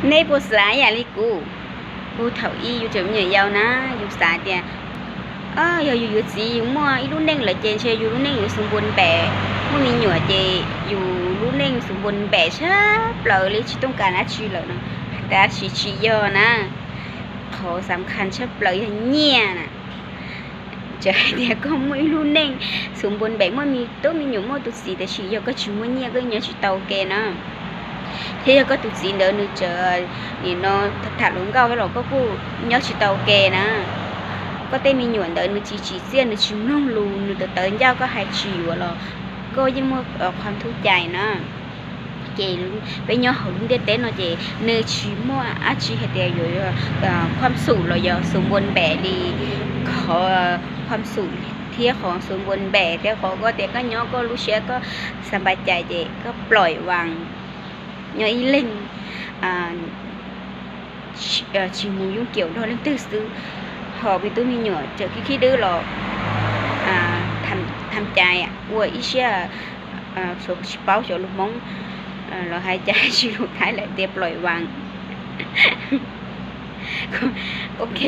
Nej puas xav ib yam li kuv? Kuv thaum ub yus tseem me nyuam yaus na, yus xav tias yog yus yuav txiv yus muaj ib lub neej lawm ces ntshe yus lub neej yuav xu npua npem, muaj me nyuam ces yus lub neej xu npua npem tshaj plaws li tsis tooj kas dab tsi lawm no. Tab sis tsis yog na, qhov xam khas tshaj plaws yog nyiaj na. Txawm hais tias koj muaj ib lub neej xu npua npem, muaj me tub me nyuam, muaj tus txiv, tab sis yog koj tsis muaj nyiaj koj nyob tsis tau ke na. Thiab yog koj tus txiv ntawd nws txawm nim no tham hluas nkauj los koj kuj nyob tsis tau ke na. Koj tej me nyuam ntawd nws tsis tsim txiaj, nws tsis mloog lus, nws tawv tawv ncauj, koj hais tsis yuav los koj yeej muaj qhuam thub cai na. Ces peb nyob hauv lub ntiaj teb no ces nws tsis muaj dab tsi hais tias yuav qhuam xum los yog xu npua npem li. Qhov qhuam xum thiab qhov xu npua npem thiab qhov koj tias koj nyob koj lub siab koj xas npais cais ces koj ploim vas nyob ib leeg, tsis mus yooj kiam nrog leej twg xwb. Ho me tub me nyuam txawm khib khib dwb los tham cai ua ib siab tsis paub xyov lus Hmoob los hais cas tsis lus Thaib lawm tias ploim vas. Ok.